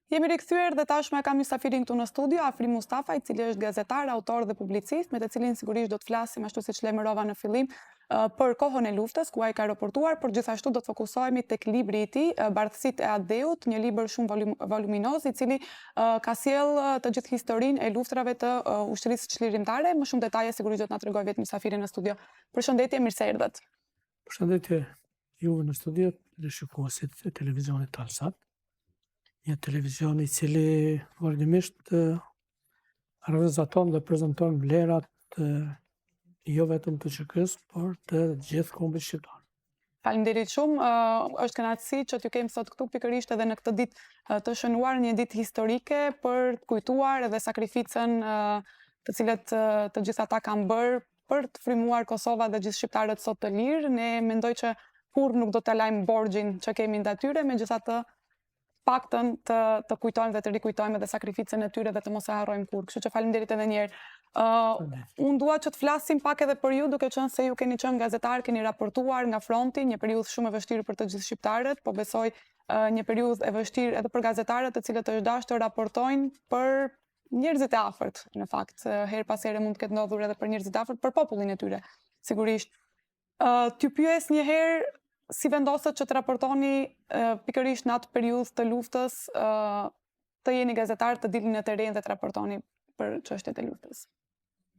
Jemi rikthyer dhe tashmë e kam mysafirin këtu në studio, Afrim Mustafa, i cili është gazetar, autor dhe publicist, me të cilin sigurisht do të flasim ashtu siç lajmërova në fillim për kohën e luftës, ku ai ka raportuar, por gjithashtu do të fokusohemi tek libri i tij, Bardhësitë e Atdheut, një libër shumë voluminoz, i cili ka sjellë të gjithë historinë e luftërave të ushtrisë çlirimtare. Më shumë detaje sigurisht do të na tregojë vetë mysafiri në studio. Përshëndetje, mirë se erdhët. Përshëndetje juve në studio dhe shikuesit e televizionit Alsat. Një televizion i cili vazhdimisht rrezaton dhe prezanton vlerat jo vetëm të UÇK-së, por të gjithë kombit shqiptar. Faleminderit shumë. Është kënaqësi që t'ju kem sot këtu pikërisht edhe në këtë ditë të shënuar, një ditë historike për të kujtuar edhe sakrificën të cilët të gjithë ata kanë bërë për të frymuar Kosova dhe gjithë shqiptarët sot të lirë. Ne mendoj që kurrë nuk do të lajmë borxhin që kemi ndaj tyre, megjithatë paktën të të kujtojmë dhe të rikujtojmë edhe sakrificën e tyre dhe të mos e harrojmë kurrë. Kështu që faleminderit edhe një herë. Uh, unë dua që të flasim pak edhe për ju, duke qenë se ju keni qenë gazetar, keni raportuar nga fronti, një periudhë shumë e vështirë për të gjithë shqiptarët, po besoj uh, një periudhë e vështirë edhe për gazetarët, të cilët është dashur të raportojnë për njerëzit e afërt, në fakt, herë pas here mund të ketë ndodhur edhe për njerëzit e afërt, për popullin e tyre, sigurisht. Uh, t'ju pyes një herë si vendosët që të raportoni uh, pikërisht në atë periudhë të luftës, uh, të jeni gazetar, të dilni në terren dhe të raportoni për çështjet e luftës.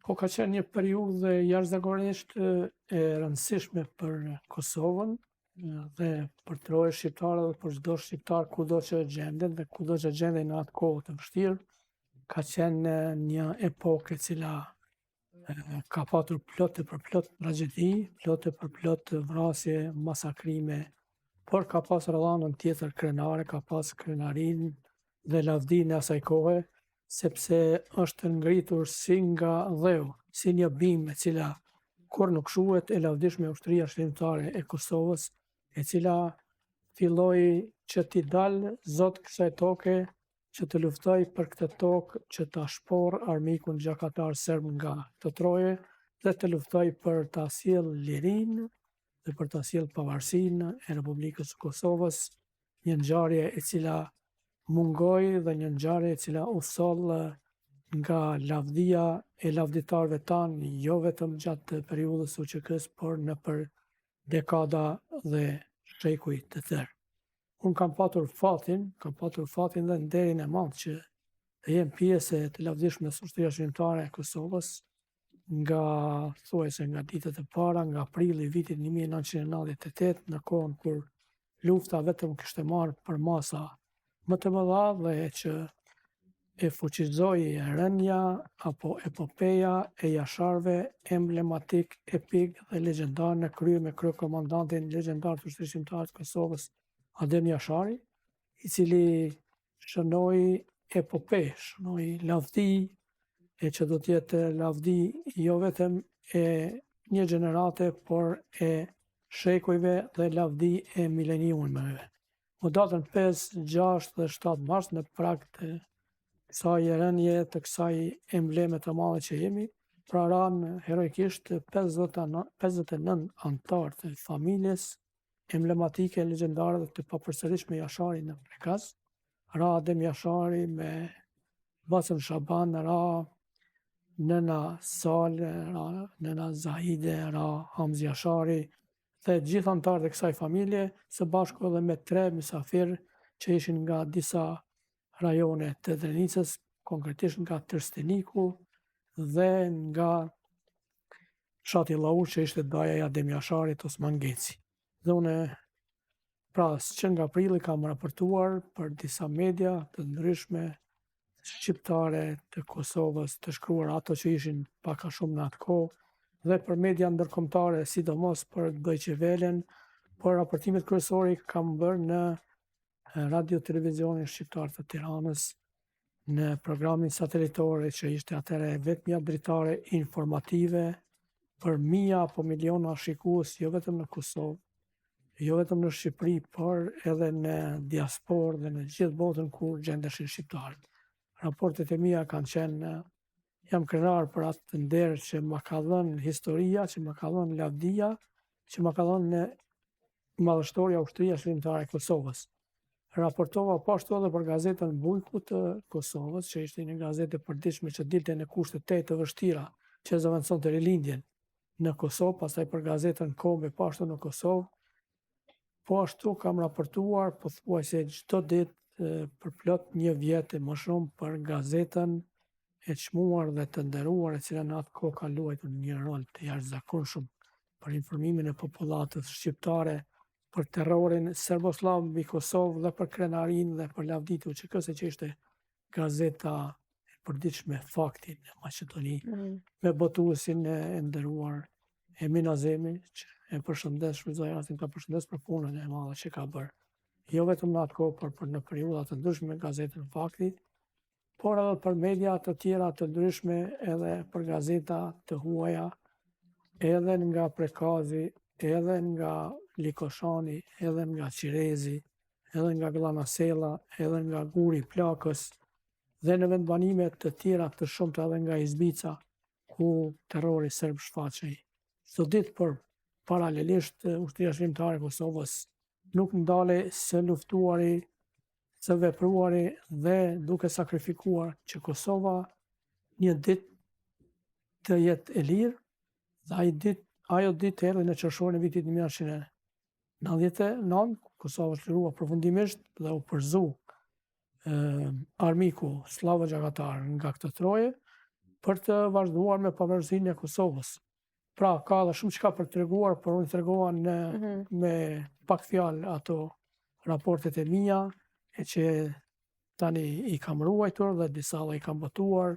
Po ka qenë një periudhë jashtëzakonisht e rëndësishme për Kosovën dhe për trojet shqiptare dhe për çdo shqiptar kudo që gjendet dhe kudo që gjendej në atë kohë të vështirë, ka qenë një epokë e cila ka patur plot e përplot tragjedi, plot e përplot vrasje, masakrime, por ka pasur edhe anën tjetër krenare, ka pas krenarinë dhe lavdinë e asaj kohe, sepse është ngritur si nga dheu, si një bimë e cila kurrë nuk shuhet e lavdishme ushtria çlirimtare e Kosovës, e cila filloi që t'i dalë zot kësaj toke që të luftojë për këtë tokë që ta shporrë armikun gjakatar serb nga këto troje dhe të luftojë për ta sjellë lirinë dhe për ta sjellë pavarësinë e Republikës së Kosovës, një ngjarje e cila mungoi dhe një ngjarje e cila u soll nga lavdia e lavditarëve tanë jo vetëm gjatë periudhës së UÇK-së, por nëpër dekada dhe shekuj të tërë. Unë kam patur fatin, kam patur fatin dhe nderin e madh që të jem pjesë e të lavdishmes Ushtria Çlirimtare e Kosovës nga thuajse nga ditët e para, nga prilli i vitit 1998, në kohën kur lufta vetëm kishte marrë përmasa më të mëdha dhe që e fuqizoi rënia apo epopeja e Jasharëve emblematik, epik dhe legjendar në krye me kryekomandantin legjendar të Ushtrisë Çlirimtare të Kosovës, Adem Jashari, i cili shënoi epope, shënoi lavdi, e që do të jetë lavdi jo vetëm e një gjenerate, por e shekujve dhe lavdi e mileniumeve. Më datën 5, 6 dhe 7 mars në prag të kësaj rënie të kësaj embleme të madhe që jemi, pra ranë heroikisht 59 anëtarë të familjes emblematike, legjendare dhe të papërsëritshme Jashari në Prekaz, ra Adem Jashari me bacën Shaban, ra nëna Salë, ra nëna Zahide, ra Hamz Jashari, dhe gjithë anëtarët e kësaj familje, së bashku edhe me tre mysafirë që ishin nga disa rajone të Drenicës, konkretisht nga Tërsteniku dhe nga fshati Llaur që ishte daja i Adem Jasharit, Osman Geci. Dhe unë pra që nga prilli kam raportuar për disa media të ndryshme shqiptare të Kosovës të shkruara ato që ishin pak a shumë në atë kohë dhe për media ndërkombëtare, sidomos për Deutsche Wellen, por raportimet kryesore i kam bërë në radio televizionin shqiptar të Tiranës, në programin satelitore që ishte atëherë e vetmja dritare informative për mija apo miliona shikues jo vetëm në Kosovë, jo vetëm në Shqipëri, por edhe në diasporë dhe në gjithë botën ku gjendeshin shqiptarët. Raportet e mia kanë qenë jam krenar për atë nder që ma ka dhënë historia, që ma ka dhënë lavdia, që ma ka dhënë madhështorja ushtria çlirimtare e Kosovës. Raportova po ashtu edhe për gazetën Bujku të Kosovës, që ishte një gazetë e përditshme që dilte në kushte tejet të vështira, që zëvendësonte Rilindjen në Kosovë, pastaj për gazetën Kombi po ashtu në Kosovë. Po ashtu kam raportuar pothuajse çdo ditë për plot një vjet e më shumë për gazetën e çmuar dhe të nderuar e cila në atë kohë ka luajtur një rol të jashtëzakonshëm për informimin e popullatës shqiptare për terrorin serbosllav mbi Kosovë dhe për krenarinë dhe për lavditë e UÇK-së që ishte gazeta e përditshme Fakti në Maqedoni mm. me botuesin e nderuar Emin Azemi që e përshëndes, shfrytëzoj rastin ta përshëndes për punën e madhe që ka bërë. Jo vetëm në atë kohë, por për në periudha të ndryshme me gazetën Fakti, por edhe për media të tjera të ndryshme edhe për gazeta të huaja, edhe nga Prekazi, edhe nga Likoshani, edhe nga Qirezi, edhe nga Gllanasella, edhe nga Guri i Plakës, dhe në vendbanime të tjera të shumta edhe nga Izbica, ku terrori serb shfaqej çdo ditë, por paralelisht Ushtria Çlirimtare e Kosovës nuk ndalej së luftuari së vepruari dhe duke sakrifikuar që Kosova një ditë të jetë e lirë dhe ai ditë, ajo ditë erdhi në qershorin e vitit 1999, Kosova u çlirua përfundimisht dhe u përzu armiku sllavo-gjakatar nga këto troje për të vazhduar me pavarësinë e Kosovës. Pra, ka edhe shumë çka për të treguar, por unë tregova në, mm -hmm. me pak fjalë ato raportet e mia, e që tani i kam ruajtur dhe disa dhe i kam botuar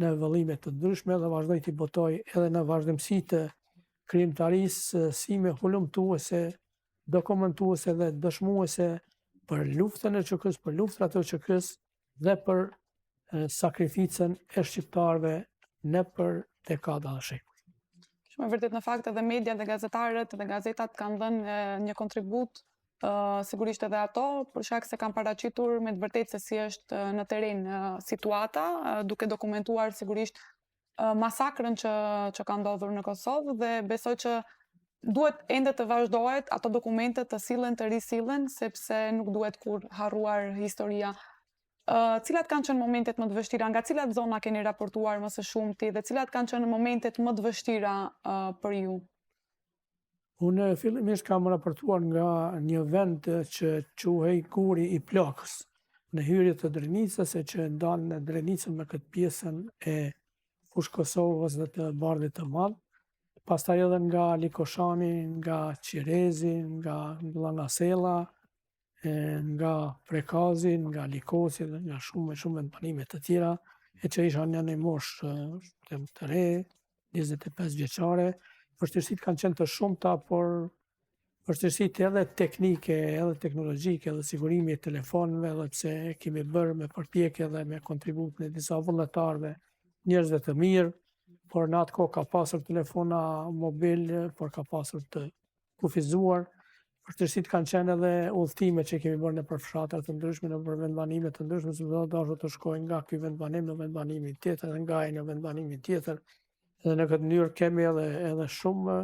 në vëllime të ndryshme dhe vazhdoj t'i botoj edhe në vazhdimësi të krijimtarisë sime hulumtuese, dokumentuese dhe dëshmuese për luftën e UÇK-së, për luftërat e UÇK-së dhe për sakrificën e shqiptarëve nëpër dekada dhe shekuj. Shumë e vërtetë në fakt edhe media dhe gazetarët dhe gazetat kanë dhënë një kontribut sigurisht edhe ato, për shkak se kanë paraqitur me të vërtetë se si është në terren situata, duke dokumentuar sigurisht masakrën që që ka ndodhur në Kosovë dhe besoj që duhet ende të vazhdohet ato dokumente të sillen, të risillen, sepse nuk duhet kurrë harruar historia. Uh, cilat kanë qenë momentet më të vështira, nga cilat zona keni raportuar më së shumti dhe cilat kanë qenë momentet më të vështira uh, për ju? Unë fillimisht kam raportuar nga një vend që quhej Guri i Plakës, në hyrje të Drenicës e që ndan Drenicën me këtë pjesën e Fushë Kosovës dhe të Bardhit të Madh, pastaj edhe nga Likoshani, nga Qirezi, nga Gllanasella, nga Prekazi, nga Likoci dhe nga shumë e shumë vendbanime të tjera, e që isha në një moshë të, të re, 25 vjeçare, vështirësitë kanë qenë të shumta, por vështirësitë edhe teknike, edhe teknologjike, edhe sigurimi i telefonëve, edhe pse e kemi bërë me përpjekje dhe me kontributin e disa vullnetarëve, njerëzve të mirë, por në atë kohë ka pasur telefona mobil, por ka pasur të kufizuar. Vështirësitë kanë qenë edhe udhëtimet që kemi bërë nëpër fshatra të ndryshme, nëpër vendbanime të ndryshme, sepse do dashur të shkojnë nga ky vendbanim në vendbanimin tjetër dhe nga ai në vendbanimin tjetër. Dhe në këtë mënyrë kemi edhe edhe shumë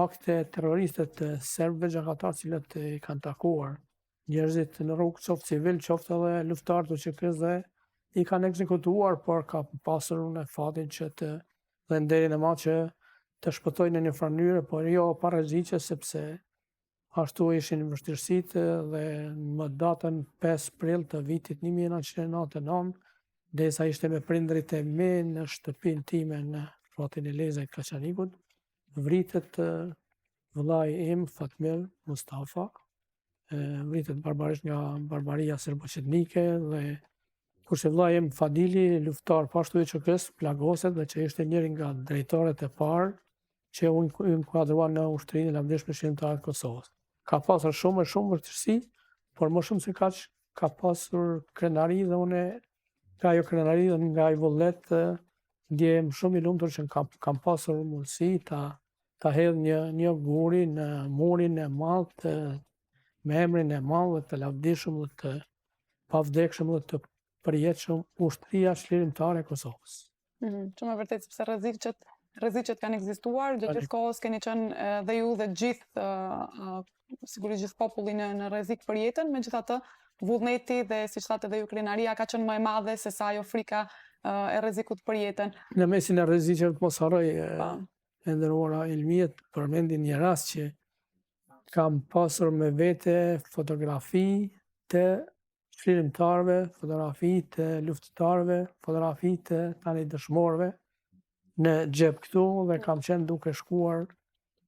akte terroriste të serbëve gjakatarë të cilët i kanë takuar njerëzit në rrugë, qoftë civil, qoftë edhe luftëtarë të UÇK-së dhe i kanë ekzekutuar, por kam pasur unë fatin që të dhe nderin e madh që të shpëtoj në një farë mënyre, por jo pa rreziqe sepse ashtu ishin vështirësitë dhe më datën 5 prill të vitit 1999, derisa ishte me prindërit e mi në shtëpinë time në fshatin e Lezajt Kaçanikut, vritet vëllai im Fatmir Mustafa, vritet barbarisht nga barbaria serbo-çetnike dhe kurse vëllai im Fadili, luftëtar po ashtu i UÇK-së, plagoset dhe që ishte njëri nga drejtorët e parë që u inkuadrua në ushtrinë e lavdishme çlirimtare të Kosovës. Ka pasur shumë e shumë vështirësi, por më shumë se kaq ka pasur krenari dhe unë nga ajo krenari dhe nga ai vullnet ndjehem shumë i lumtur që kam, kam pasur mundësi ta ta hedh një një guri në murin e madh të me emrin e madh dhe të lavdishëm dhe të pavdekshëm dhe të përjetshëm Ushtria Çlirimtare e Kosovës. Mm -hmm, shumë e vërtetë sepse rreziqet Rreziqet kanë ekzistuar, gjatë gjithë kohës keni qenë dhe ju dhe gjithë sigurisht gjithë populli në në rrezik për jetën, megjithatë vullneti dhe siç thatë edhe ju krenaria ka qenë më e madhe se sa ajo frika e rrezikut për jetën. Në mesin e rreziqeve të mos harroj po. e nderuara Ilmije të përmendi një rast që kam pasur me vete fotografi të çlirimtarëve, fotografi të luftëtarëve, fotografi të tani dëshmorëve në xhep këtu dhe kam qenë duke shkuar,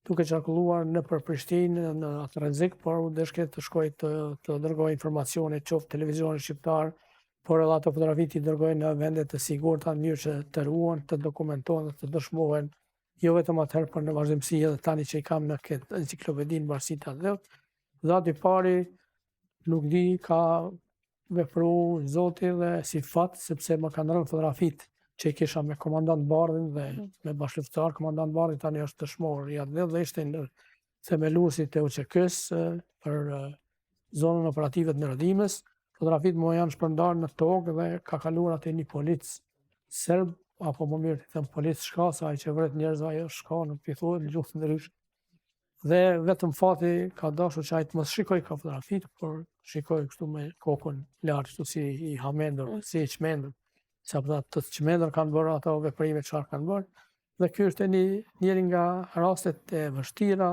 duke qarkulluar nëpër Prishtinë në atë rrezik, por u deshke të shkoj të, të dërgoj informacione qoftë televizionit shqiptar, por edhe ato fotografi t'i dërgoj në vende të sigurta në mënyrë që të ruhen, të dokumentohen dhe të dëshmohen jo vetëm atëherë, por në vazhdimësi edhe tani që i kam në këtë enciklopedinë Mbarësi të Atdheut. Dhe aty pari Nuk di, ka vepru Zoti dhe si fat, sepse më kanë rënë fotografitë që i kisha me komandant Bardhin dhe mm. me bashkëluftëtar. Komandant Bardhi tani është dëshmor i atdheut dhe ishte ndër themeluesit e UÇK-së për zonën operative të Nerodimës. Fotografitë më janë shpërndarë në tokë dhe ka kaluar aty një polic serb, apo më mirë të them polic shka, se ai që vret njerëz ai është shka, nuk i thuhet në gjuhë ndryshe. Dhe vetëm fati ka dashur që ai të mos shikojë ka fotografitë, por shikoi kështu me kokën lart, kështu si i hamendur, mm. si i çmendur. Se ata të çmendur kanë bërë ato veprime çfarë kanë bërë. Dhe ky është një njëri nga rastet e vështira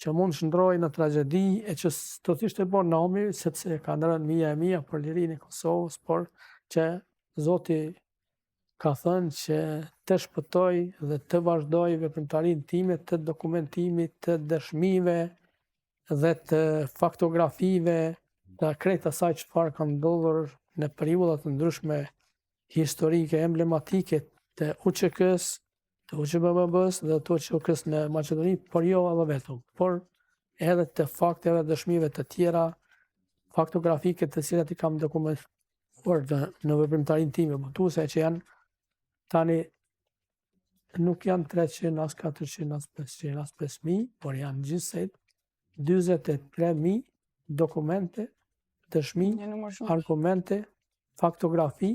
që mund të shndërrohej në tragjedi e që do të ishte bërë nami sepse kanë rënë mija e mija për lirinë e Kosovës, por që Zoti ka thënë që të shpëtoj dhe të vazhdoj veprimtarinë time të dokumentimit të dëshmive dhe të faktografive të krejt asaj çfarë ka ndodhur në periudha të ndryshme historike emblematike të UÇK-së, të UÇMMB-së dhe të UÇK-së në Maqedoni, por jo edhe vetëm, por edhe të fakteve dhe dëshmive të tjera faktografike të cilat i kam dokumentuar Por në, në veprimtarinë time botuese që janë tani nuk janë 300, as 400, as 500, as 5000, por janë gjithsej 43000 dokumente, dëshmi, argumente, faktografi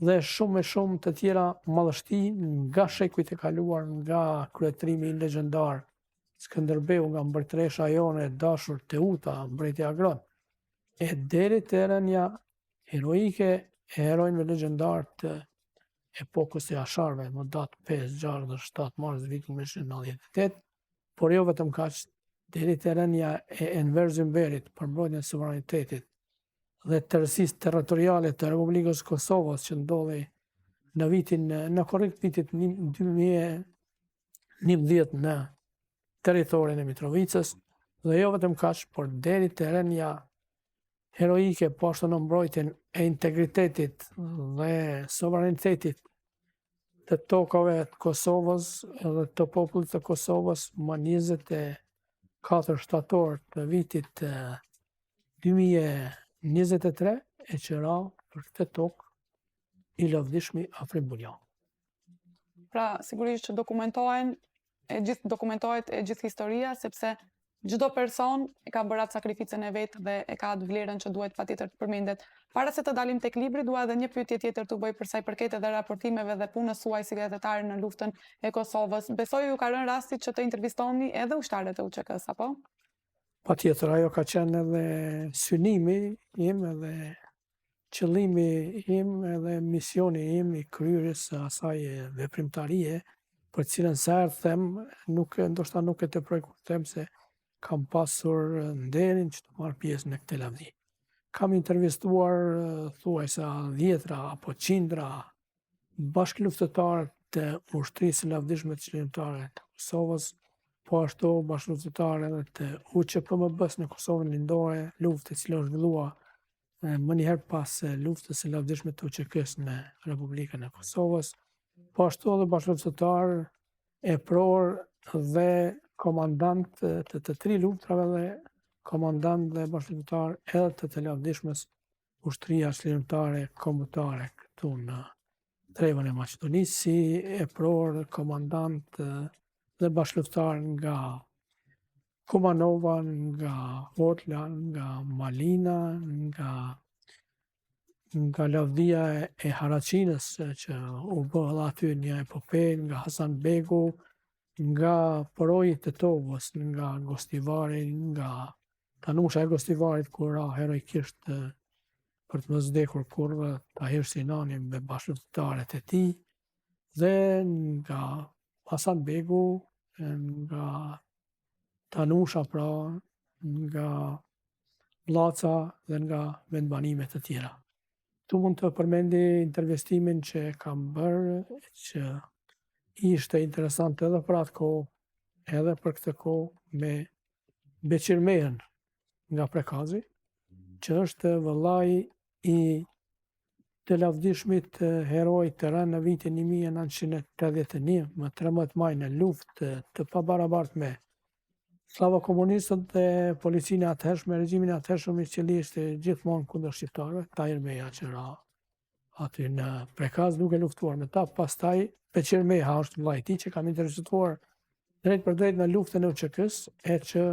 dhe shumë e shumë të tjera madhështi nga shekujt e kaluar, nga kryetrimi legjendar Skënderbeu nga mbretëresha jonë e dashur Teuta, mbreti Agron, e deri te rënia heroike e heronjve legjendarë të epokës së Jasharëve, më datë 5, 6 dhe 7 mars vitit 1998, por jo vetëm kaq, deri te rënia e Enver Zymberit për mbrojtjen e sovranitetit dhe tërësisë territoriale të Republikës së Kosovës që ndodhi në vitin në korrik të vitit 2011 në territorin e Mitrovicës dhe jo vetëm kaq, por deri te rënia heroike po ashtu në mbrojtjen e integritetit dhe sovranitetit të tokave të Kosovës dhe të popullit të Kosovës më 24 shtator të vitit 2023 e që ra për këtë tokë i lavdishmi Afrim Bunjaku. Pra, sigurisht që dokumentohen e gjithë dokumentohet e gjithë historia sepse çdo person e ka bërë atë sakrificën e vet dhe e ka atë vlerën që duhet patjetër të përmendet. Para se të dalim tek libri, dua edhe një pyetje tjetër t'ju bëj për sa i përket edhe raportimeve dhe punës suaj si gazetare në luftën e Kosovës. Besoj ju ka rënë rasti që të intervistoni edhe ushtarët e UÇK-së, apo? Patjetër, ajo ka qenë edhe synimi im edhe qëllimi im edhe misioni im i kryerjes së asaj veprimtarie, për të cilën sa herë them, nuk ndoshta nuk e teproj kur them se kam pasur nderin që të marr pjesë në këtë lavdi. Kam intervistuar thuajse dhjetra apo qindra bashkëluftëtarë të Ushtrisë së Lavdishme Çlirimtare të Kosovës, po ashtu bashkëluftëtarë edhe të UÇPMB-së në Kosovën Lindore, luftë e cila u zhvillua menjëherë pas luftës së lavdishme të UÇK-së në Republikën e Kosovës, po ashtu edhe bashkëluftëtarë eprorë dhe komandantë të të tri luftrave dhe komandantë dhe bashkëluftëtarë edhe të të lavdishmes Ushtria Çlirimtare Kombëtare këtu në trevën e Maqedonisë, si eprorë, komandantë dhe bashkëluftëtarë nga Kumanova, nga Hotla, nga Malina, nga. Nga lavdia e Haraçinës që u bë edhe aty një epope nga Hasan Begu, nga Poroi i Tetovës, nga Gostivari, nga Tanusha e Gostivarit ku ra heroikisht për të mos vdekur kurrë Tahir Sinani me bashkëluftëtarët e tij dhe nga Hasan Begu, nga Tanusha pra, nga Bllaca dhe nga vendbanime të tjera. Këtu mund të përmendi intervistimin që kam bërë, që ishte interesant edhe për atë kohë, edhe për këtë kohë me Beqir Mehën nga Prekazi, që është vëllai i të lavdishmit heroit të rënë në vitin 1981, më 13 maj në luftë të pabarabartë me sllavo-komunistët dhe policinë e atëhershme, regjimin e atëhershëm i cili ishte gjithmonë kundër shqiptarëve, Tahir Meha që ra aty në Prekaz duke luftuar me ta, pastaj Beqir Meha është vëllai i tij që kam intervistuar drejtpërdrejt në luftën e UÇK-së, e që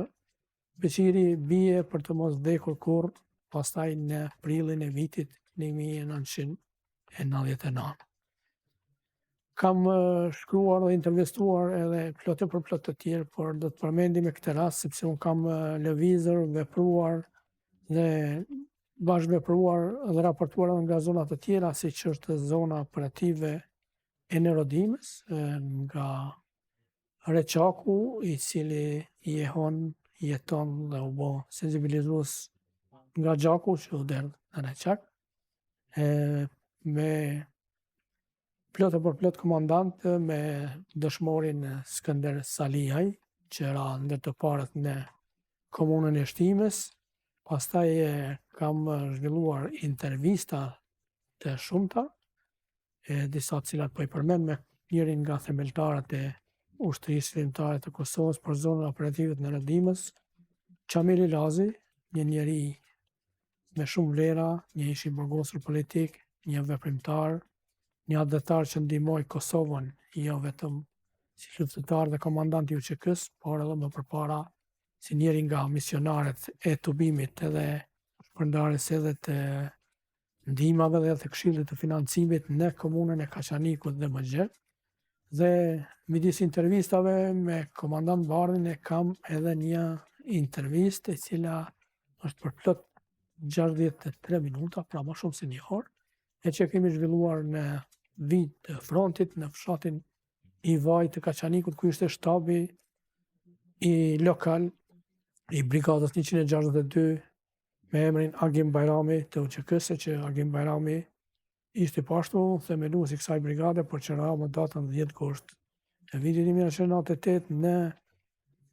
Beqiri bie për të mos vdekur kurrë, pastaj në prillin e vitit 1999. Kam shkruar dhe intervistuar edhe plot e përplot të tjerë, por do të përmendi me këtë rast, sepse unë kam lëvizur, vepruar dhe bashkëvepruar dhe raportuar edhe nga zona të tjera, siç është zona operative e Nerodimës, nga Reçaku, i cili jehon, jeton dhe u bë sensibilizues nga gjaku që u derdh në Reçak, e, me plot e përplot komandant me dëshmorin Skënder Salihaj, që ra ndër të parët në komunën e Shtimes, pastaj kam zhvilluar intervista të shumta, e disa të cilat po i përmend me njërin nga themeltarët e Ushtrisë Çlirimtare të Kosovës për zonën operative të Nerodimës, Qamil Ilazi, një njeri me shumë vlera, një ish i burgosur politik, një veprimtar, një atdhetar që ndihmoi Kosovën, jo vetëm si luftëtar dhe komandant i UÇK-së, por edhe më përpara si njëri nga misionarët e tubimit edhe shpërndarjes edhe të ndihmave dhe të Këshillit të Financimit në komunën e Kaçanikut dhe më gjerë. Dhe midis intervistave me komandant Bardhin e kam edhe një intervistë e cila është përplot 63 minuta, pra më shumë se një orë, e që kemi zhvilluar në vijë të frontit në fshatin Ivaj të Kaçanikut, ku ishte shtabi i lokal i brigadës 162 me emrin Agim Bajrami të UÇK-së, që Agim Bajrami ishte po ashtu themelues i kësaj brigade, por që ra më datën 10 gusht të vitit 1998 në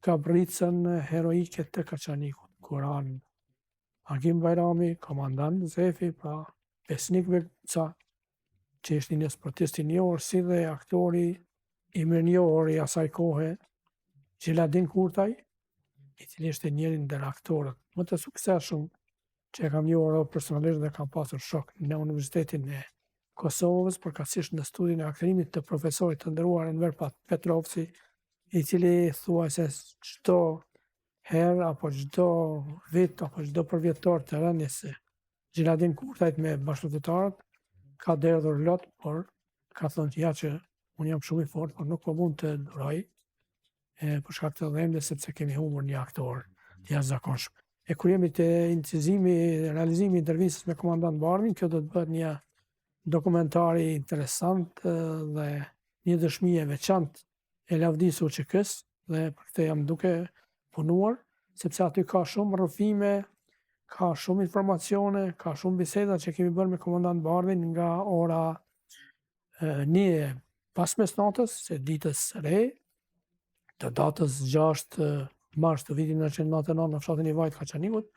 Gabricën heroike të Kaçanikut, ku ranë Agim Bajrami, komandant Zefi, pra Besnik Beguca, që ishte një sportist i njohur, si dhe aktori i mirënjohur i asaj kohe, Xheladin Kurtaj, i cili ishte njëri ndër aktorët më të suksesshëm që e kam njohur edhe personalisht dhe kam pasur shok në Universitetin e Kosovës, përkatësisht në studion e aktrimit të profesorit të nderuar Enver Petrovci, i cili thuajse çdo herë apo çdo vit apo çdo përvjetor të rënies së Xheladin Kurtajt me bashkëluftëtarët ka derdhur lot, por ka thënë që ja që unë jam shumë i fortë, por nuk po mund të duroj e, për shkak të dhembjes sepse kemi humbur një aktor të jashtëzakonshëm. E kur jemi te incizimi, realizimi i intervistës me komandant Bardhin, kjo do të bëhet një dokumentar interesant dhe një dëshmi e veçantë e lavdisë së UÇK-së dhe për këtë jam duke punuar, sepse aty ka shumë rrëfime, ka shumë informacione, ka shumë biseda që kemi bërë me komandant Bardhin nga ora një pas mesnatës, së ditës së re, të datës 6 mars të vitit 1999 në fshatin Ivaj të Kaçanikut,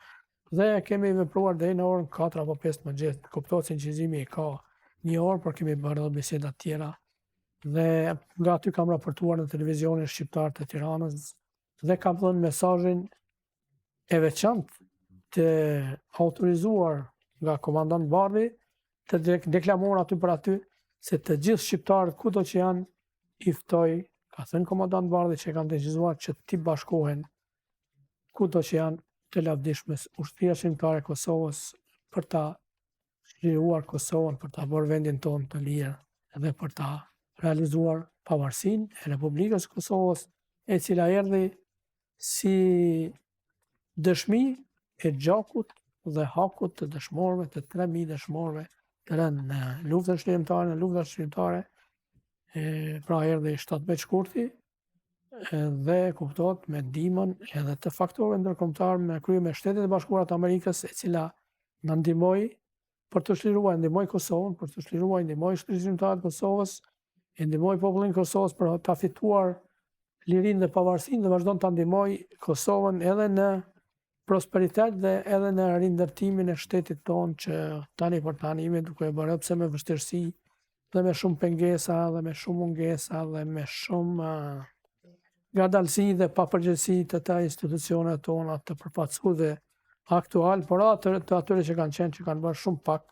dhe kemi vepruar deri në orën 4 apo 5 të mëngjesit. Kuptohet se incizimi ka një orë, por kemi bërë edhe biseda të tjera dhe nga aty kam raportuar në televizionin shqiptar të Tiranës dhe kam dhënë mesazhin e veçantë të autorizuar nga komandant Bardhi të deklamuar aty për aty se të gjithë shqiptarët kudo që janë i ftoj, ka thënë komandant Bardhi që e kam të incizuar që t'i bashkohen kudo që janë të lavdishmes Ushtria Çlirimtare e Kosovës për ta. çliruar Kosovën, për ta bërë vendin tonë të lirë dhe për ta realizuar pavarësinë e Republikës së Kosovës, e cila erdhi si dëshmi e gjakut dhe hakut të dëshmorëve, të 3000 dëshmorëve të rënë në luftën çlirimtare, në luftën çlirimtare, e, pra erdhi 17 shkurti dhe kuptohet me ndihmën edhe të faktorëve ndërkombëtarë me krye me Shtetet e Bashkuara të Amerikës, e cila na ndihmoi për të çliruar, ndihmoi Kosovën për të çliruar, ndihmoi çlirimtarët e Kosovës, e ndihmoi popullin e Kosovës për ta fituar lirinë dhe pavarësinë dhe vazhdon ta ndihmojë Kosovën edhe në prosperitet dhe edhe në rindërtimin e shtetit tonë që tani për tani jemi duke e bërë edhe pse me vështirësi dhe me shumë pengesa dhe me shumë mungesa dhe me shumë ngadalësi dhe papërgjegjësi të të institucioneve tona të përfaqësuesve aktual, por atë të atyre që kanë qenë që kanë bërë shumë pak,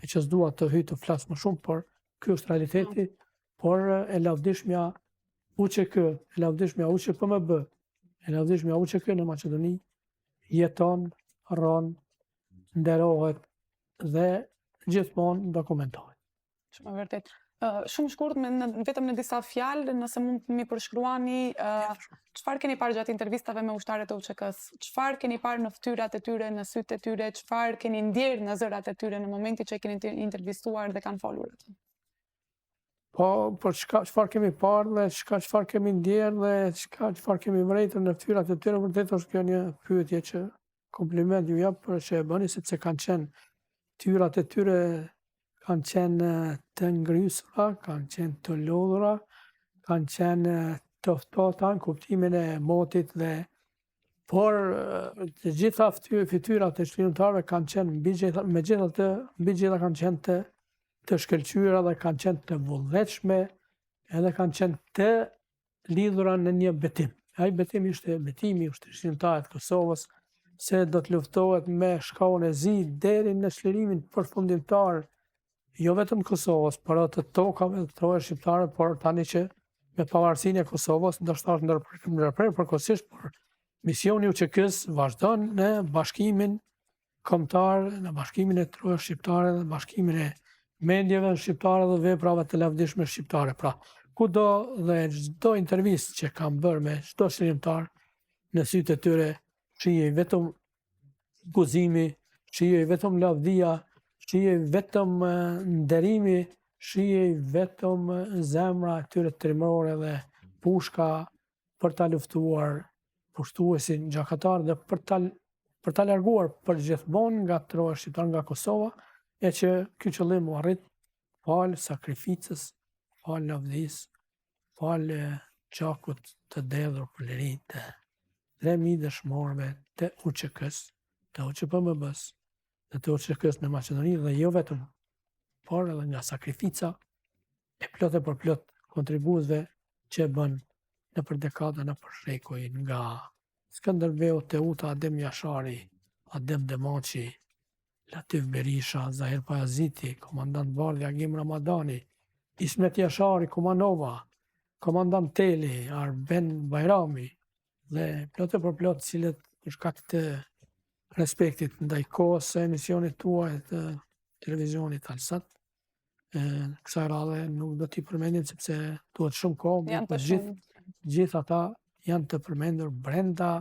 e që s'dua të hyj të flas më shumë, por ky është realiteti, por e lavdishmja UÇK, e lavdishmja UÇPMB, e lavdishmja UÇK në Maqedoni, jeton, rron, nderohet dhe gjithmonë dokumentohet. Shumë e vërtetë. Shumë shkurt, me në, vetëm në disa fjalë, nëse mund të m'i përshkruani çfarë keni parë gjatë intervistave me ushtarët e UÇK-së, çfarë keni parë në fytyrat e tyre, në sytë e tyre, çfarë keni ndjerë në zërat e tyre në momentin që i keni intervistuar dhe kanë folur ato? Po, për çka çfarë kemi parë dhe çka çfarë kemi ndjerë dhe çka çfarë kemi vërejtur në fytyrat e tyre, vërtet është kjo një pyetje që kompliment ju jap për që e bëni sepse kanë qenë fytyrat e tyre kanë qenë të ngrysura, kanë qenë të lodhura, kanë qenë të ftohta në kuptimin e motit dhe por të gjitha fytyrat e çlirimtarëve kanë qenë mbi gjitha, megjithatë, mbi gjitha kanë qenë të të shkëlqyera dhe kanë qenë të vullnetshme, edhe kanë qenë të lidhura në një betim. Ai betim ishte betimi i Ushtrisë Çlirimtare të Kosovës se do të luftohet me shkaun e zi deri në çlirimin përfundimtar jo vetëm të Kosovës, por edhe të tokave të trojeve shqiptare, por tani që me pavarësinë e Kosovës, ndoshta është ndërprerë përkohësisht, por misioni i UÇK-së vazhdon në bashkimin kombëtar, në bashkimin e trojeve shqiptare dhe bashkimin e mendjeve shqiptare dhe veprave të lavdishme shqiptare. Pra, kudo dhe çdo intervistë që kam bërë me çdo çlirimtar, në sytë e tyre shihej vetëm guzimi, shihej vetëm lavdia, shihej vetëm nderimi, shihej vetëm zemra e tyre trimërore dhe pushka për ta luftuar pushtuesin gjakatar dhe për ta për ta larguar përgjithmonë nga trojet shqiptare nga Kosova, e që ky qëllim u arrit falë sakrificës, falë lavdisë, falë gjakut të derdhur për liri të 3000 dëshmorëve të UÇK-së, të UÇPMB-së dhe të UÇK-së në Maqedoni dhe jo vetëm, por edhe nga sakrifica e plot e përplot kontribuesve që e bënë nëpër dekada, nëpër shekuj, nga Skënderbeu, Teuta, Adem Jashari, Adem Demaçi, Latif Berisha, Zahir Pajaziti, Komandant Bardhi, Agim Ramadani, Ismet Jashari, Kumanova, Komandant Teli, Arben Bajrami dhe plot e përplot të cilët për shkak të respektit ndaj kohës së emisionit tuaj të televizionit Alsat, kësaj radhe nuk do t'i përmendim sepse duhet shumë kohë, Janë të gjithë gjithë ata janë të përmendur brenda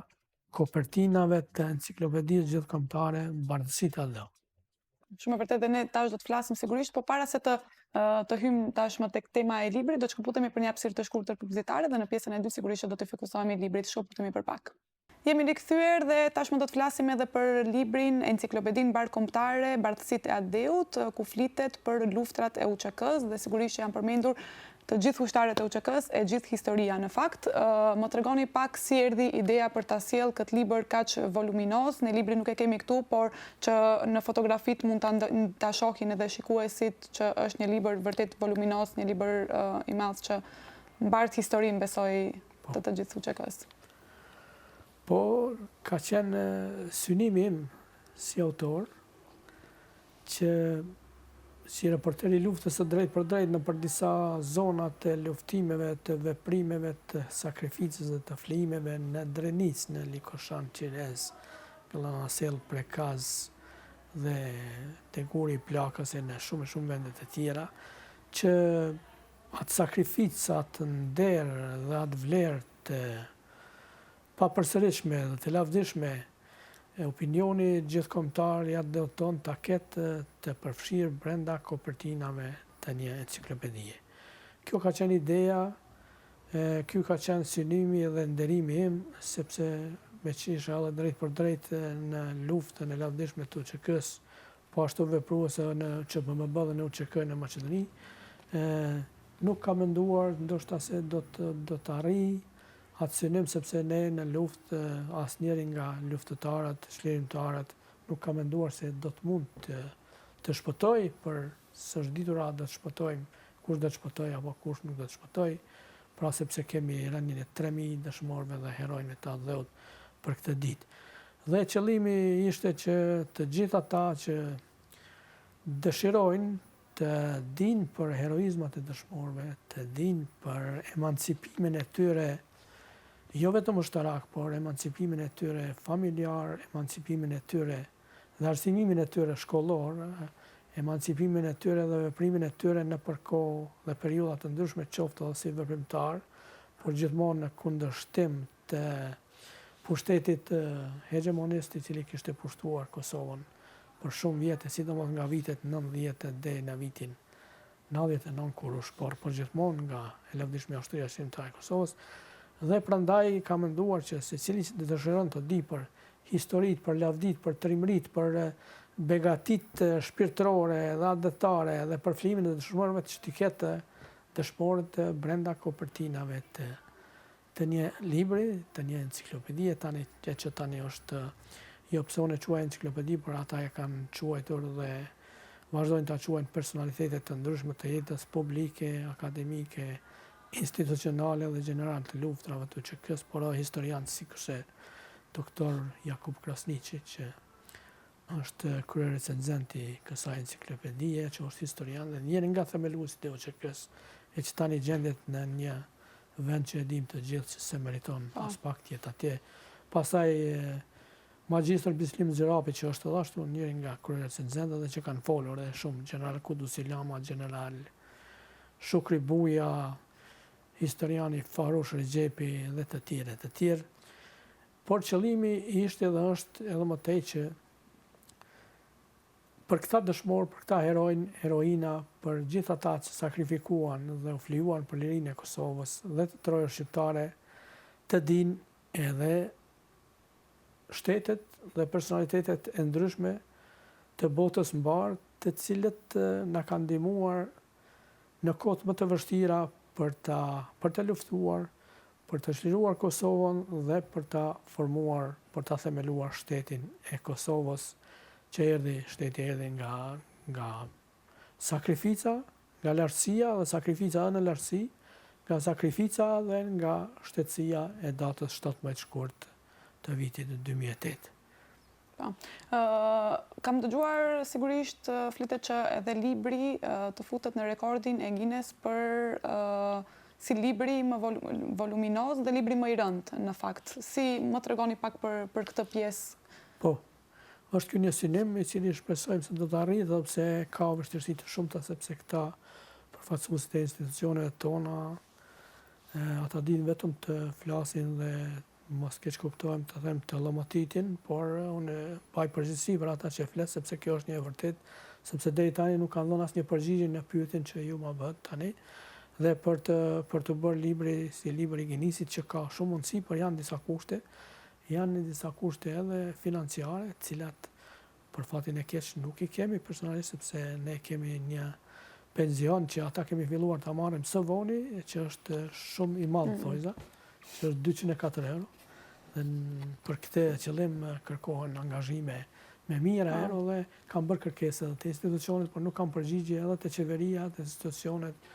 kopertinave të enciklopedisë gjithëkombëtare Bardhësitë e Atdheut. Shumë e vërtetë dhe ne tash do të flasim sigurisht, po para se të të hyjmë tashmë tek tema e librit, do të shkëputemi për një hapësirë të shkurtër publicitare dhe në pjesën e dytë sigurisht që do t'i fokusohemi librit, shkëputemi për pak. Jemi rikthyer dhe tashmë do të flasim edhe për librin Enciklopedinë Mbarëkombëtare Bardhësitë e Atdheut, ku flitet për luftrat e UÇK-së dhe sigurisht që janë përmendur të gjithë ushtarët e UÇK-së, e gjithë historia në fakt. Më tregoni pak si erdhi ideja për ta sjellë këtë libër kaq voluminoz. Ne librin nuk e kemi këtu, por që në fotografitë mund ta ta shohin edhe shikuesit që është një libër vërtet voluminoz, një libër i madh që mbart historinë besoj po. të të gjithë UÇK-së. Po, ka qenë synimi im si autor, që si reporter i luftës së drejtpërdrejtë nëpër disa zona të luftimeve, të veprimeve, të sakrificës dhe të flijimeve në Drenicë, në Likoshan, Qirez, Gllanasellë, Prekaz. dhe te Guri i Plakës e në shumë e shumë vende të tjera, që atë sakrificë, atë nder dhe atë vlerë të papërsëritshme dhe të lavdishme e opinioni gjithëkombëtar i atdheut tonë ta ketë të përfshirë brenda kopertinave të një enciklopedie. Kjo ka qenë ideja, ky ka qenë synimi dhe nderimi im, sepse meqë isha edhe drejtpërdrejt në luftën e lavdishme të UÇK-së, po ashtu veprues edhe në QBMB dhe në UÇK në Maqedoni, nuk kam menduar ndoshta se do të do të arrij atë synim sepse ne në luftë asnjëri nga luftëtarët, çlirimtarët nuk ka menduar se do të mund të të shpëtojë, por s'është ditur a do të shpëtojmë, kush do të shpëtojë apo kush nuk do të shpëtojë, pra sepse kemi rënien e 3000 dëshmorëve dhe heronjve të atdheut për këtë ditë. Dhe qëllimi ishte që të gjithë ata që dëshirojnë të dinë për heroizmat e dëshmorëve, të dinë për emancipimin e tyre, jo vetëm ushtarak, por emancipimin e tyre familjar, emancipimin e tyre dhe arsimimin e tyre shkollor, emancipimin e tyre dhe veprimin e tyre nëpër kohë dhe periudha të ndryshme, qoftë edhe si veprimtar, por gjithmonë në kundërshtim të pushtetit hegjemonist i cili kishte pushtuar Kosovën për shumë vjet e sidomos nga vitet 90 deri në vitin 99 kur u shporr përgjithmonë nga e lavdishmja Ushtria Çlirimtare e Kosovës dhe prandaj kam menduar që secili që dëshiron të di për historitë, për lavditë, për trimëritë, për begatitë shpirtërore dhe atdhetare dhe për flijimin e dëshmorëve që t'i ketë dëshmorët brenda kopertinave të të një libri, të një enciklopedie, tani e që tani është jo pse unë e quaj enciklopedi, por ata e kanë quajtur dhe vazhdojnë ta quajnë personalitete të ndryshme të jetës publike, akademike, institucionale dhe gjeneral të luftërave të UÇK-së, por edhe historian sikurse doktor Jakup Krasniqi që është kryerecenzent i kësaj enciklopedie, që është historian dhe njëri nga themeluesit e UÇK-së, e që tani gjendet në një vend që e dimë të gjithë që s'e meriton po. aspak të jetë atje. Pastaj Magjistër Bislim Zyrapi që është edhe ashtu njëri nga kryerecenzentët dhe që kanë folur edhe shumë, gjeneral Kudusi Lama, gjeneral Shukri Buja, historiani Fahrush Rexhepi dhe të tjerë e të tjerë. Por qëllimi ishte dhe është edhe më tej që për këta dëshmorë, për këta heronj, heroina, për gjithë ata që sakrifikuan dhe u flijuan për lirinë e Kosovës dhe të trojeve shqiptare, të dinë edhe shtetet dhe personalitetet e ndryshme të botës mbarë, të cilët na kanë ndihmuar në kohët më të vështira për ta për të luftuar, për të çliruar Kosovën dhe për ta formuar, për ta themeluar shtetin e Kosovës, që erdhi, shteti erdhi nga nga sakrifica, nga lartësia dhe sakrifica edhe në lartësi, nga sakrifica dhe nga shtetësia e datës 17 shkurt të vitit 2008. Po. Kam dëgjuar sigurisht flitet që edhe libri të futet në rekordin e Guinness për si libri më voluminoz dhe libri më i rëndë në fakt. Si më tregoni pak për për këtë pjesë? Po. Është ky një synim i cili shpresojmë se do të arrihet edhe pse ka vështirësi të shumta sepse këta përfaqësuesit e institucioneve tona ata dinë vetëm të flasin dhe Mos keqkuptohem të them të llomotitin, por unë mbaj përgjegjësi për ata që flas sepse kjo është një e vërtetë, sepse deri tani nuk kanë dhënë asnjë përgjigje në pyetjen që ju ma bëtë tani. Dhe për të për t'u bërë libri si libër i Guinnessit që ka shumë mundësi, por janë disa kushte, janë disa kushte edhe financiare, të cilat Për fatin e keq nuk i kemi personalisht sepse ne kemi një penzion që ata kemi filluar ta marrim së voni, që është shumë i madh mm. thojza, që është 204 euro. Dhe për këtë qëllim kërkohen angazhime me mijëra po. euro dhe kam bërë kërkesë edhe te institucionet, por nuk kam përgjigje edhe te qeveria, te institucionet,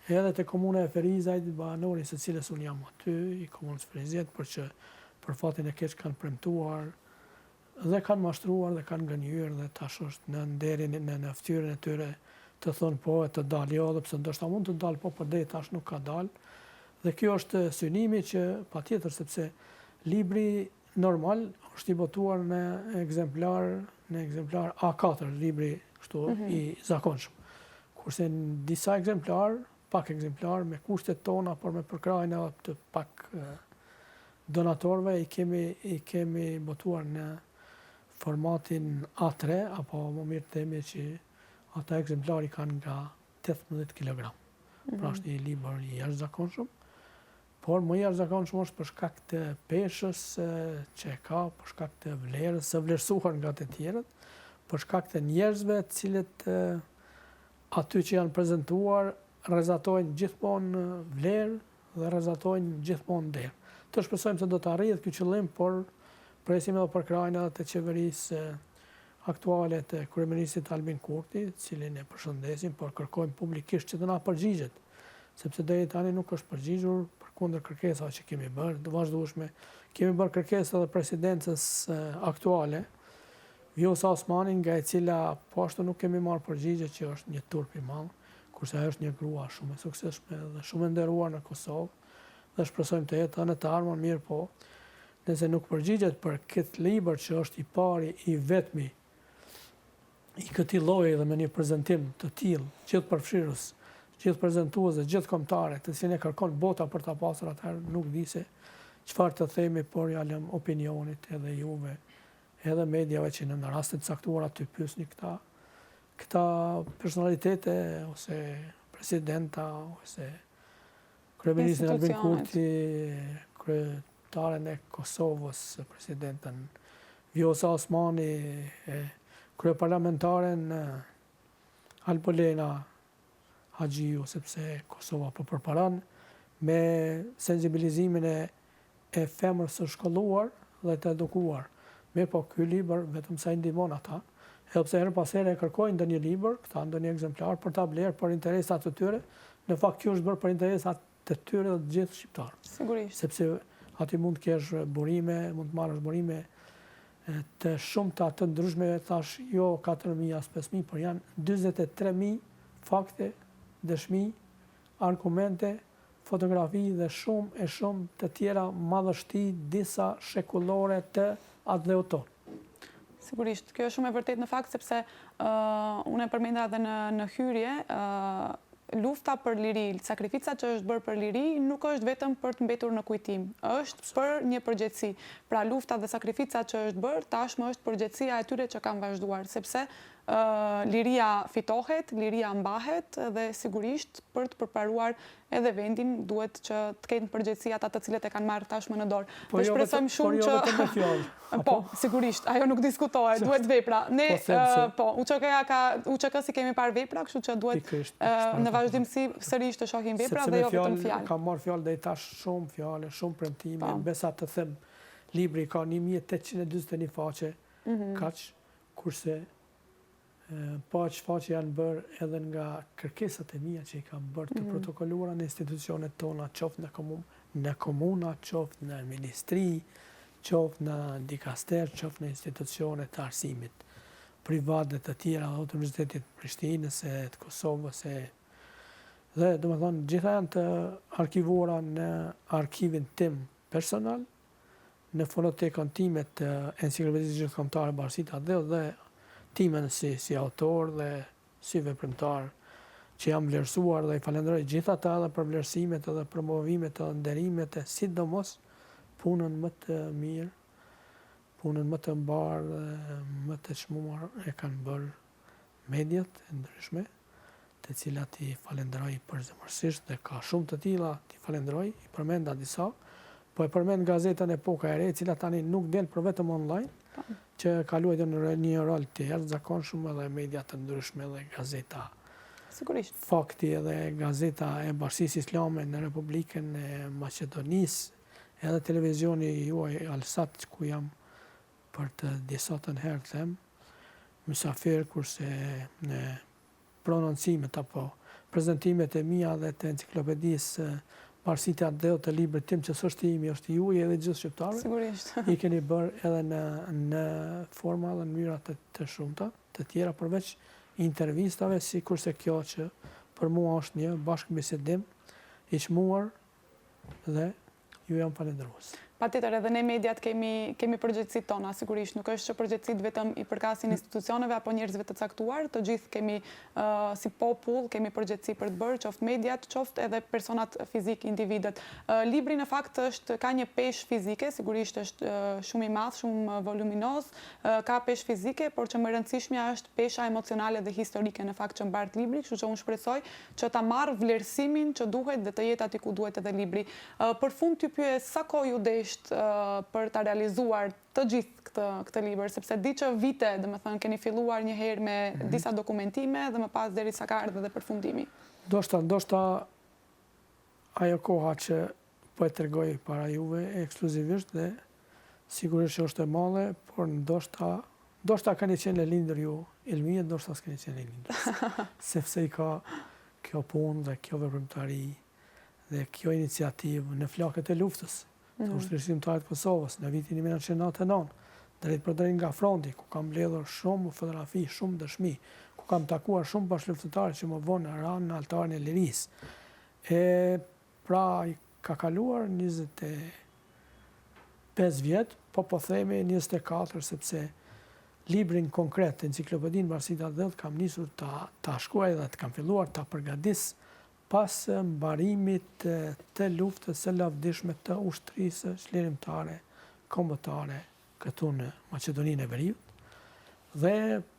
edhe te komuna e Ferizajt, banor i së cilës unë jam aty, i komunës Ferizajt, por që për fatin e keq kanë premtuar Dhe kanë mashtruar dhe kanë gënjyer dhe tash është në nderin në në fytyrën e tyre të thonë po e të dalë jo edhe pse ndoshta mund të dalë po por deri tash nuk ka dalë dhe kjo është synimi që patjetër sepse libri normal Është i botuar në ekzemplar, në ekzemplar A4, libri kështu mm -hmm. i zakonshëm. Kurse në disa ekzemplar, pak ekzemplar me kushtet tona, por me përkrahjen edhe të pak donatorëve i kemi i kemi botuar në formatin A3 apo më mirë të themi që ata ekzemplar i kanë nga 18 kg. Mm -hmm. Pra është një libër i jashtëzakonshëm, por më i jashtëzakonshëm është për shkak të peshës që e ka, për shkak të vlerës së vlerësuar nga të tjerët, për shkak të njerëzve të cilët aty që janë prezentuar rrezatojnë gjithmonë vlerë dhe rrezatojnë gjithmonë nder. Të shpresojmë se do të arrihet ky qëllim, por presim edhe përkrahjen edhe të qeverisë aktuale të kryeministrit Albin Kurti, të cilin e përshëndesim, por kërkojmë publikisht që të na përgjigjet, sepse deri tani nuk është përgjigjur përkundër kërkesave që kemi bërë të vazhdueshme. Kemi bërë kërkesë edhe presidencës aktuale, Vjosa Osmani, nga e cila po ashtu nuk kemi marrë përgjigje që është një turp i madh, kurse ajo është një grua shumë e suksesshme dhe shumë e nderuar në Kosovë dhe shpresojmë të jetë edhe në të ardhmen, mirëpo nëse nuk përgjigjet për këtë libër që është i pari i vetmi i këtij lloji dhe me një prezantim të tillë gjithëpërfshirës, gjithëprezantues dhe gjithëkombëtare, të cilin e kërkon bota për ta pasur atëherë nuk di se çfarë të themi, por ja lëmë opinionit edhe juve edhe mediave që në raste të caktuara të pyesni këta këta personalitete ose presidenta ose kryeministrin Albin Kurti, kryetaren e Kosovës, presidenten Vjosa Osmani, kryeparlamentaren Albulena Haxhiu, sepse Kosova po përparon me sensibilizimin e e femrës së shkolluar dhe të edukuar. Mirëpo, ky libër vetëm sa i ndihmon ata, edhe pse herë pas here e kërkojnë ndonjë libër, këta ndonjë ekzemplar për ta blerë për interesa të tyre, në fakt kjo është bërë për interesa të tyre dhe të gjithë shqiptarëve. Sigurisht. Sepse aty mund të kesh burime, mund të marrësh burime të shumta të ndryshme, thash jo 4.000 as 5.000, por janë 43.000 fakte, dëshmi, argumente, fotografi dhe shumë e shumë të tjera madhështi disa shekullore të atdheut tonë. Sigurisht, kjo është shumë e vërtetë në fakt sepse unë e përmenda edhe në në hyrje, lufta për liri, sakrifica që është bërë për liri nuk është vetëm për të mbetur në kujtim, është për një përgjegjësi. Pra lufta dhe sakrifica që është bërë tashmë është përgjegjësia e atyre që kanë vazhduar, sepse Liria fitohet, liria mbahet dhe sigurisht për të përparuar edhe vendin duhet që të kenë përgjegjësi ata të cilët e kanë marrë tashmë në dorë. Po jo shpresojmë shumë por jo që vetëm me fjalë. Po, sigurisht, ajo nuk diskutohet, duhet vepra. Ne po, po UÇK-ja ka UÇK-së i kemi parë vepra, kështu që duhet në vazhdimësi sërish të shohim vepra dhe jo vetëm fjalë. Kam marrë fjalë deri tash shumë fjalë, shumë premtime, po. Besa të them, libri ka 1841 faqe, mhm. kaq Kurse po aq faqe janë bërë edhe nga kërkesat e mia që i kam bërë të mhm. protokoluara në institucionet tona, qoftë në komun, në komuna, qoftë në ministri, qoftë në dikaster, qoftë në institucione të arsimit privat dhe të tjera, dhe të Universitetit të Prishtinës e të Kosovës e dhe domethënë gjitha janë të arkivuara në arkivin tim personal në fonotekën time të Enciklopedisë Gjithëkombëtare Bashkësi të Atdheut dhe timen si si autor dhe si veprimtar që jam vlerësuar dhe i falënderoj gjithë ata edhe për vlerësimet edhe promovimet edhe nderimet e sidomos punën më të mirë, punën më të mbarë dhe më të çmuar e kanë bërë mediat e ndryshme, të cilat i falënderoj përzemërsisht dhe ka shumë të tilla t'i falënderoj, i përmenda disa, po e përmend gazetën Epoka e Re, e cila tani nuk del por vetëm online, po. që ka luajtur në një rol të jashtëzakonshëm edhe media të ndryshme dhe gazeta. Sigurisht. Fakti edhe gazeta e Bashkësisë Islame në Republikën e Maqedonisë, edhe televizioni juaj Alsat ku jam për të disatën herë them, mysafir kurse në prononcimet apo prezantimet e mia dhe të enciklopedisë Bashkësi të Atdheut të librit tim që s'është i imi, është i juaji edhe i gjithë shqiptarëve. Sigurisht. I keni bërë edhe në në forma dhe në mënyra të, të shumta, të tjera përveç intervistave sikurse kjo që për mua është një bashkëbisedim i çmuar dhe Ju jam falënderues. Patjetër edhe ne mediat kemi kemi përgjegjësitë tona, sigurisht, nuk është që përgjegjësitë vetëm i përkasin institucioneve apo njerëzve të caktuar, të gjithë kemi si popull kemi përgjegjësi për të bërë, qoftë mediat, qoftë edhe personat fizikë, individët. Libri në fakt është ka një peshë fizike, sigurisht është shumë i madh, shumë voluminoz, ka peshë fizike, por që më e rëndësishmja është pesha emocionale dhe historike në fakt që mbart libri, kështu që unë shpresoj që ta marrë vlerësimin që duhet dhe të jetë aty ku duhet edhe libri. Për fund t'ju pyes sa kohë ju desht për ta realizuar të gjithë këtë këtë libër, sepse di që vite, domethënë keni filluar një herë me disa dokumentime dhe më pas deri sa ka ardhur edhe përfundimi. Ndoshta, ndoshta ajo koha që po e tregoj para juve ekskluzivisht dhe sigurisht që është e madhe, por ndoshta ndoshta keni qenë e lindur ju Ilmije, ndoshta s'keni qenë e lindur. Sepse i ka kjo punë dhe kjo veprimtari dhe kjo iniciativë në flakët e luftës të mm. Ushtrisë Çlirimtare të Kosovës në vitin 1999, drejtpërdrejt nga fronti, ku kam mbledhur shumë fotografi, shumë dëshmi, ku kam takuar shumë bashkëluftëtarë që më vonë ranë në altarin e lirisë. E pra ka kaluar 25 vjet, po po themi 24 sepse librin konkret, enciklopedinë Mbarësi të Atdheut kam nisur ta ta shkruaj dhe të kam filluar ta përgatis Pas mbarimit të luftës së lavdishme të Ushtrisë Çlirimtare Kombëtare këtu në Maqedoninë e Veriut dhe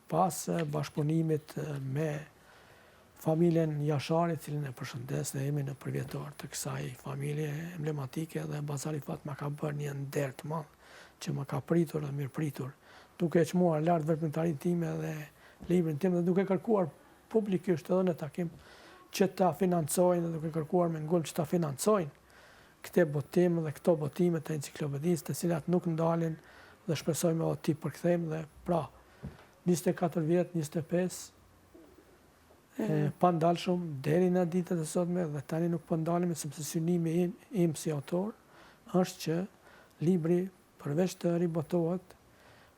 pas bashkëpunimit me familjen Jashari, të cilën e përshëndes dhe jemi në përvjetor të kësaj familje emblematike dhe Baca Rifat ma ka bërë një nder të madh që më ka pritur dhe mirëpritur, duke e çmuar lart veprimtarinë time dhe librin tim dhe duke kërkuar publikisht edhe në takim që ta financojnë dhe duke kërkuar me ngulm që ta financojnë këtë botim dhe këto botime të enciklopedisë të cilat nuk ndalen dhe shpresojmë edhe t'i përkthejmë dhe pra 24 vjet, 25 e mhm. pandalshëm deri në ditët e sotme dhe tani nuk po ndalemi sepse synimi im, im si autor është që libri përveç të ribotohet,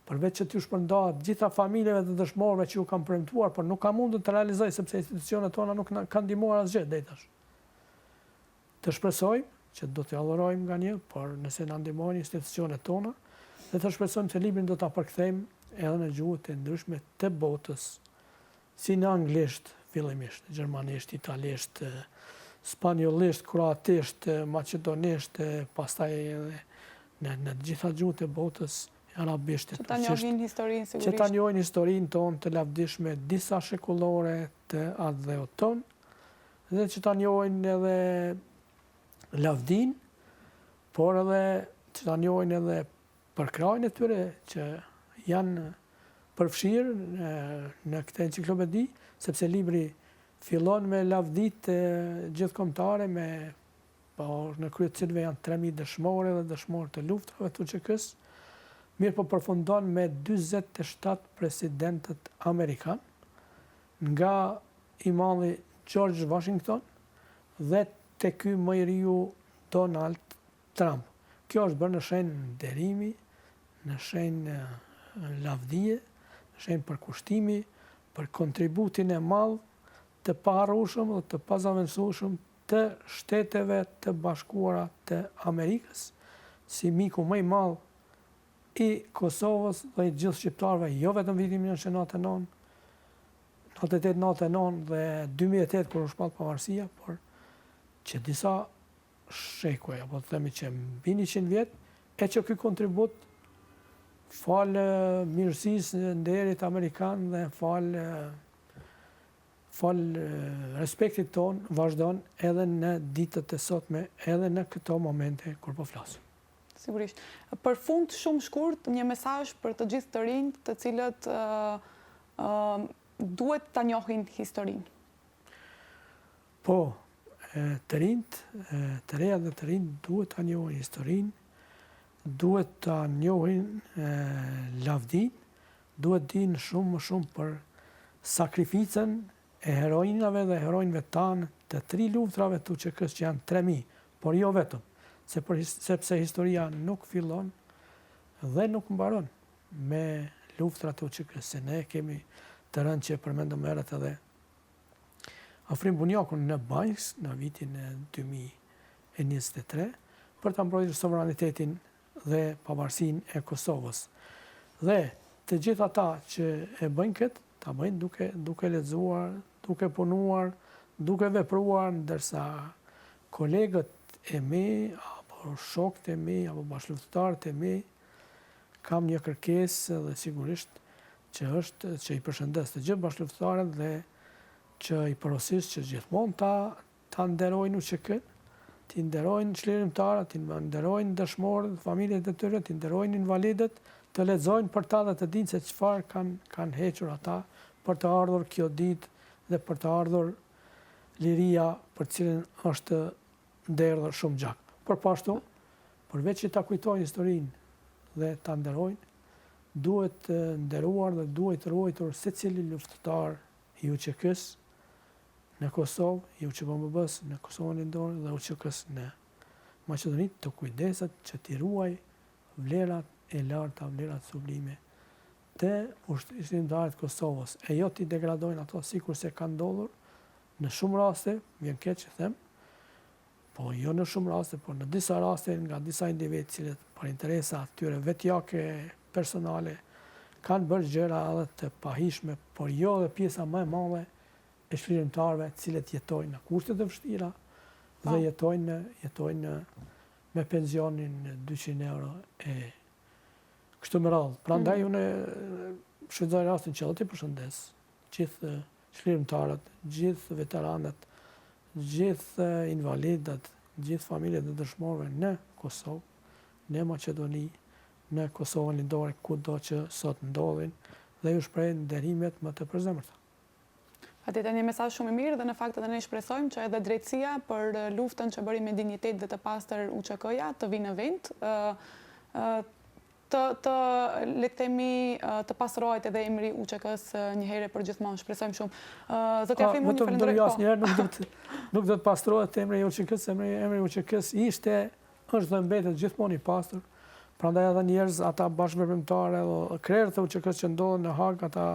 përveç që t'ju shpërndahet gjitha familjeve të dëshmorëve që ju kam premtuar, por nuk kam mundur të realizoj sepse institucionet tona nuk na kanë ndihmuar asgjë deri tash. Të shpresojmë që do t'ia dhurojmë nga një, por nëse na ndihmojnë institucionet tona, dhe të shpresojmë se librin do ta përkthejmë edhe në gjuhët e ndryshme të botës, si në anglisht fillimisht, gjermanisht, italisht, spanjollisht, kroatisht, maqedonisht, pastaj edhe në në të gjitha gjuhët e botës, arabisht e turqisht. Që ta njohin historinë sigurisht. Që ta njohin historinë tonë të lavdishme disa shekullore të atdheut tonë dhe që ta njohin edhe lavdinë, por edhe që ta njohin edhe përkrahjen e tyre që janë përfshirë në këtë enciklopedi, sepse libri fillon me lavditë gjithëkombëtare, me po në krye të cilëve janë 3000 dëshmorë dhe dëshmorë të luftrave të UÇK-së, mirëpo përfundon me 47 presidentët amerikanë, nga i madhi George Washington dhe te ky më i riu Donald Trump. Kjo është bërë në shenjë nderimi, në shenjë lavdie, në shenjë përkushtimi për kontributin e madh të paharrueshëm dhe të pazavendësueshëm të Shteteve të Bashkuara të Amerikës, si miku më i madh i Kosovës dhe i të gjithë shqiptarëve, jo vetëm vitin 1999, 98, 99 dhe 2008 kur u shpall pavarësia, por që disa shekuj, apo të themi që mbi 100 vjet, e që ky kontribut falë mirësisë nderit amerikan dhe falë falë respektit tonë vazhdon edhe në ditët e sotme, edhe në këto momente kur po flasim. Sigurisht. Për fund shumë shkurt, një mesazh për të gjithë të rinjtë të cilët duhet ta njohin historinë. Po, të rinjtë, të rejat dhe të rinjtë duhet ta njohin historinë, duhet ta njohin lavdinë, duhet të dinë shumë më shumë për sakrificën e heroinave dhe heronjve tanë të tri luftrave të UÇK-së që janë 3000, por jo vetëm, se për, sepse historia nuk fillon dhe nuk mbaron me luftrat e UÇK-së, se ne kemi të rënë që e përmendëm më herët edhe Afrim Bunjakun në Banjskë në vitin 2023 për ta mbrojtur sovranitetin dhe pavarësinë e Kosovës. Dhe të gjithë ata që e bëjnë këtë, ta bëjnë duke duke lexuar, duke punuar, duke vepruar, ndërsa kolegët e mi apo shokët e mi apo bashkëluftëtarët e mi kam një kërkesë dhe sigurisht që është që i përshëndes të gjithë bashkëluftëtarët dhe që i porosis që gjithmonë ta ta nderojnë UÇK-në, t'i nderojnë çlirimtarët, t'i nderojnë dëshmorët, familjet e tyre, t'i nderojnë invalidët, të lexojnë për ta dhe të dinë se çfarë kanë kanë hequr ata për të ardhur kjo ditë dhe për të ardhur liria për të cilën është derdhur shumë gjak. Por po ashtu, përveç që ta kujtojnë historinë dhe ta nderojnë, duhet nderuar dhe duhet ruajtur secili luftëtar i UÇK-së në Kosovë, i UÇPMB-së në Kosovën Lindore dhe UÇK-së në Maqedoni të kujdeset që t'i ruajë vlerat e larta, vlerat sublime të çlirimtarit të Kosovës, e jo t'i degradojnë ato sikurse ka ndodhur në shumë raste, vjen keq që them, po jo në shumë raste, por në disa raste nga disa individë të cilët për interesa të tyre vetjake, personale, kanë bërë gjëra edhe të pahijshme, por jo edhe pjesa më e madhe e çlirimtarëve të cilët jetojnë në kushte të vështira dhe po. jetojnë jetojnë me pensionin 200 euro e kështu me radhë. Prandaj mm. unë shfrytëzoj rastin që edhe t'i përshëndes gjithë çlirimtarët, gjithë veteranët, gjithë invalidët, gjithë familjet e dëshmorëve në Kosovë, në Maqedoni, në Kosovën Lindore, kudo që sot ndodhin dhe ju shpreh nderimet më të përzemërta. Patjetër një mesazh shumë i mirë dhe në fakt edhe ne shpresojmë që edhe drejtësia për luftën që bëri me dinjitet dhe të pastër UÇK-ja të vijë në vend, të të le të themi të pastrohet edhe emri i UÇK-së një herë e përgjithmonë, shpresojmë shumë. Zoti Afrim, unë ju falenderoj. Po. Asnjëherë nuk do të nuk do të pastrohet emri i UÇK-së, emri emri i UÇK-së ishte është dhe mbetet gjithmonë i pastër. Prandaj edhe njerëz ata bashkëveprimtarë edhe krerët e UÇK-së që ndodhen në Hagë, ata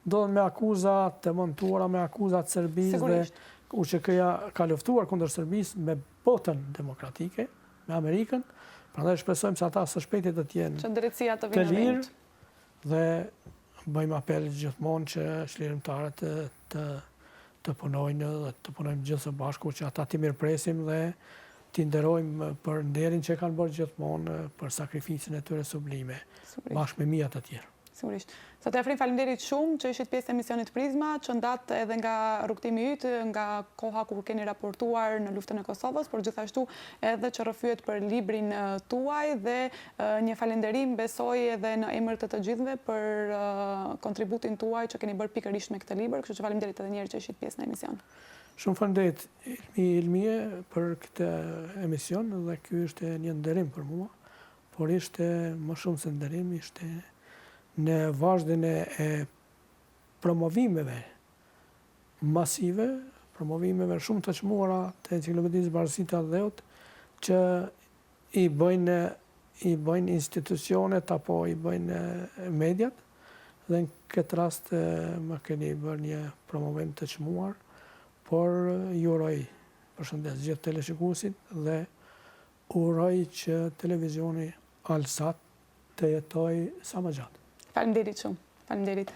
ndodhen me akuza të montuara, me akuza të Serbisë dhe UÇK-ja ka luftuar kundër Serbisë me botën demokratike, me Amerikën, prandaj shpresojmë se ata së shpejti do të jenë që drejtësia të vijë në vend. Dhe bëjmë apel gjithmonë që çlirimtarët të të të punojnë dhe të punojmë gjithë së bashku që ata t'i mirëpresim dhe t'i nderojmë për nderin që kanë bërë gjithmonë për sakrificën e tyre sublime, bashkë me mijëra të tjerë. Sigurisht. Zoti Afrim, faleminderit shumë që ishit pjesë e emisionit Prizma, që ndatë edhe nga rrugëtimi yt, nga koha kur keni raportuar në luftën e Kosovës, por gjithashtu edhe që rrëfyet për librin tuaj dhe një falënderim besoj edhe në emër të të gjithëve për kontributin tuaj që keni bërë pikërisht me këtë libër, kështu që faleminderit edhe një herë që ishit pjesë në emision. Shumë faleminderit Ilmi Ilmije për këtë emision dhe ky ishte një nderim për mua. Por ishte më shumë se nderim, ishte në vazhdën e promovimeve masive, promovimeve shumë të çmuara të Enciklopedisë Barazi të Atdheut, që i bëjnë i bëjnë institucionet apo i bëjnë mediat dhe në këtë rast më keni bërë një promovim të çmuar, por ju uroj përshëndes gjithë teleshikuesit dhe Uroj që televizioni Alsat të jetojë sa më gjatë. Faleminderit shumë. Faleminderit.